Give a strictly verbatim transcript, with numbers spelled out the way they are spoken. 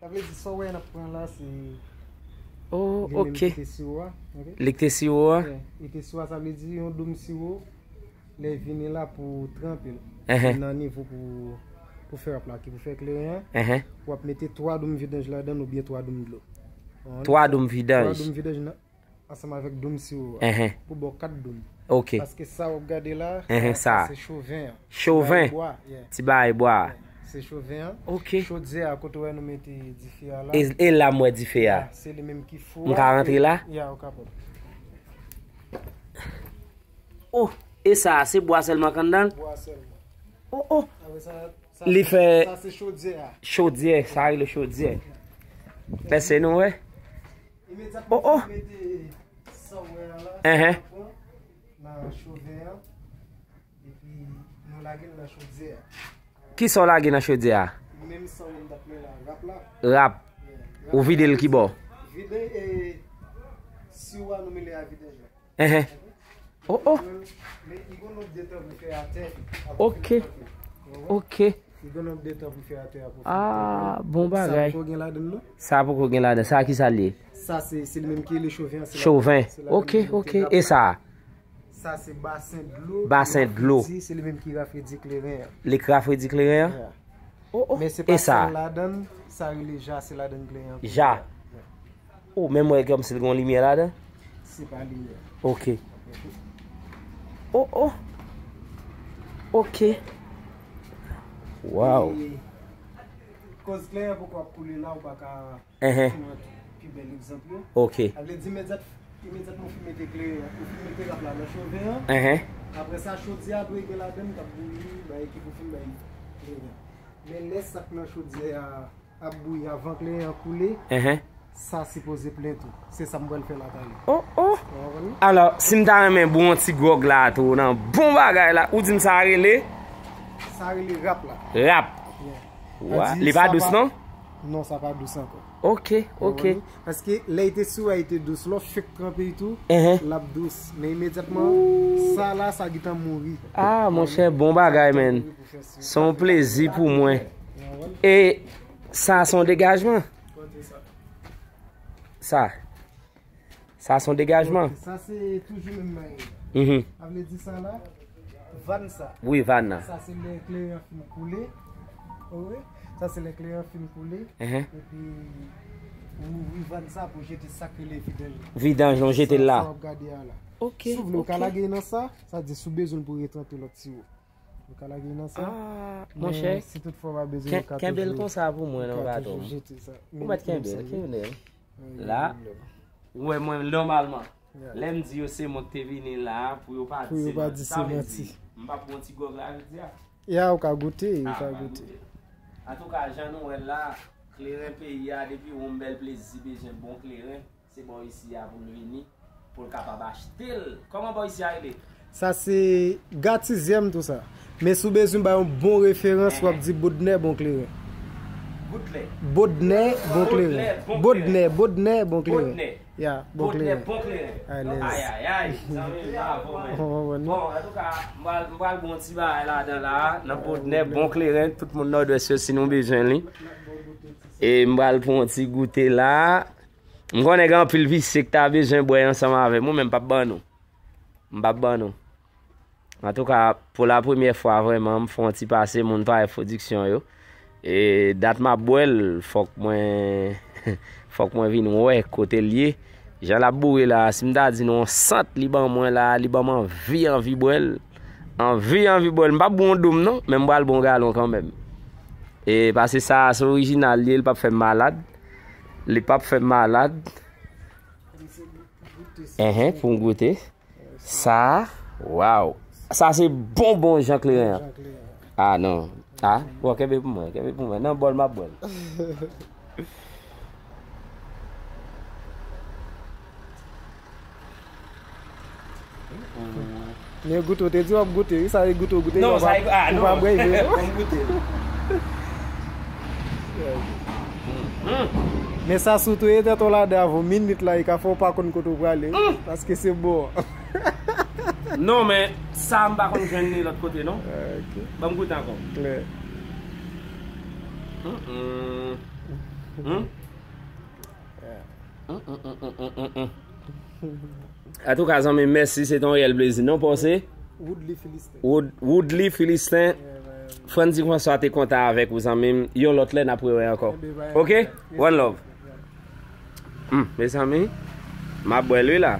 Sa vle di, sa w wè n ap pran la, se Oh, li menm ok. Ki te siwo a, ok? Li ki te siwo a? Yeah. Li te siwo a, sa vle di yon doum siwo, lè vini la pou tranpe l. Ehe. Nan nivo pou, pou fè rap la, ki pou fè kleren an, Ehe. W ap mete twa doum vidanj ladan l oubyen twa doum dlo. Twa doum vidanj. Twa doum vidanj nan, ansanm avèk doum siwo a. Ehe. Pou ba w kat doum. Ok. Paske sa w ap gade la, Ehe, sa, sa sa. Se choven an. Choven. Ti bagay bwa, yeah. Ti bagay bwa. Yeah. Se choven an. Ok. Chodyè a kote w wè nou mete dife a la. E, e la m wè dife a. Yeah, se li menm ki fou a. M ka rantre la? Yeah, ou kapab. Oh, e sa, se bwa sèlman k anndan l? Bwa sèlman. Oh, oh. Apre sa, sa, Li fè sa se chodyè a. Chodyè, sa rele chodyè. Lèse nou wè. Imedyatman Oh, oh. Ou mete sa w wè a la, Ehe. Sa w pran nan chodyè a, epi nou lage l nan chodyè a. Kisa w lage nan chodyè a? Menm sa w wè m t ap men la, rap la. Rap. Yeah, rap. Ou vide l ki bò? Vide e siwo a nou mele a vidanj la. Ehe. Oh, oh. Men li gon nòt de tan pou fè atè. Ok. Ok. Li gon nòt de tan pou fè atè a pou fini. Ah, bon bagay. Sa poko gen ladan l non? Sa poko gen ladan. Sa ki sa l ye? Sa se, se li menm ki rele choven an, se ladan, Choven. Se ladan Ok, li mete ok. Rap la. E sa? Sa se basen dlo. Basen dlo. Li rafredi, se li menm ki rafredi kleren an. Li k rafredi kleren an? Yeah. Oh, oh. Men se pa sèl ladan l, sa rele ja, se ladan l kleren an. Ja. Yeah. Oh, men m wè kòmsi l gon limyè ladan. Se pa limyè. Ok. Oh, oh. Ok. Wow. E, koz kleren an poko ap koule la, ou pa ka Ehe. Fini pi bèl egzanp yo. Ok. Sa vle di imedyat, imedyatman ou fin mete kleren an, ou fin mete rap la nan choven an. Ehe. Apre sa, chodyè a dwe gen ladan l k ap bouyi, bay ki pou fin bay kleren an. Men lè sa k nan chodyè a ap bouyi avan kleren an koule, Ehe. Sa sipoze plen tou. Se sa m pral fè la talè. Oh, oh. Ou konprann? Alò, si m ta renmen bwè yon ti gwòg la tou, nan bon bagay la, ou di m sa rele? Sa rele rap la. Rap. Yeah. Wa, Sa di li pa sa dous pa non? Non, sa pa dous ankò. Ok, ok. Ou konprann? Paske lè li te sou a, li te dous. Lè w fèk tranpe l tou, Ehe. L ap dous. Men imedyatman, sa la, sa gentan mouri. Ah, monchè, bon bagay, man. Se yon plezi pou mwen. Ou konprann? E sa se yon degajman? Kote sa? Sa. Sa se yon degajman? Ok, sa se toujou menm bagay la. Mhm. Sa vle di sa la, van sa. Wi, van nan. Sa se lè kleren an fin koule. Wi. Sa se lè kleren an fin koule. Ehe. Epi, ou ouvri van sa pou jete sa k rele vidanj. Vidanj, nou jete l la. Sa, sa w ap gade a la. Ok, ok. Si w vle, ou ka lage nan sa, sa di si w bezwen l pou retranpe lòt siwo. Ou ka lage nan sa. Ah, monchè. Men si toutfwa w pa bezwen, ou ka toujou, Kenbe l konsa pou mwen, non, patwon. Ou ka toujou jete sa. Ou mèt kenbe l, kenbe l. Wi, la, ou wè mwen nòmalman. Yeah. Lè m di yo se mwen ki te vini la, pou yo pa di se manti. Sa vle di, m p ap bwè yon ti gwòg la jodi a. Ya, ou ka goute, ou ka goute. Antouka, jan nou wè l la, kleren peyi a, depi yon bèl plezi bezwen bon kleren, se bò isi a pou l vini, pou l kapab achte l. Kòman bò isi a rele? Sa se Gatizyèm tou sa. Men si w bezwen bay yon bon referans, w ap di Bodnè bon kleren. Bodnè? Bodnè bon kleren. Bodnè, Bodnè bon kleren. Ya, bon kleren. Bodnè bon kleren. Alèz. Ayayay, zanmi m, bravo, man. Bon, antouka, m pral, m pral bwè yon ti bagay ladan la, nan Bodnè bon kleren, tout moun Nòdwès yo, si nou bezwen li. E m pral pran yon ti goute la. M konnen gen anpil visye ki ta bezwen bwè ansanm avè m, ou menm m p ap ban nou. M p ap ban nou. Antouka, pou la premyè fwa, vrèman, m fè yon ti pase, moun Parèy Pwodiksyon yo. E dat m ap bwè l, fòk mwen, fòk mwen vin wè kote l ye. Jan l ap boure la, si m ta di nou yon sant li ban mwen la, li ban m anvi, anvi bwè l. Anvi, anvi bwè l. M p ap bwè yon doum non, men m pral bwè yon galon kanmenm. E pase sa, se orijinal li ye, li p ap fè m malad. Li p ap fè m malad. Enhen, pou m goute. Sa, waw. Sa se bon, bon jan kleren an. Ah, non. Ah, bon, kenbe pou mwen, kenbe pou mwen. Nan bòl, m ap bwè l. Men goute, ou te di w ap goute, wi, sa e goute, w goute, non, sa e, ah, non. Ou pa bwè vre, non. Bon, m goute. Men sa, si w touye tèt ou ladan avan minit la, e ka fè w pa konn kote w prale, wi, paske se bon. Non, men sa, m pa konn jwenn li lòt kote, non. Ah, ok. Ban m goute ankò. Klè. Mm, mm. Hmm? Antouka zanmi, mèsi, se te yon reyèl plezi. Non pa w se? Woodly Philistine. Wood, Woodly Philistine. Frandy François te kontan avèk ou zanmi m. Yon lòt lè n ap rewè ankò. Ok? One love. Hmm, mezanmi, m ap bwè l wi la.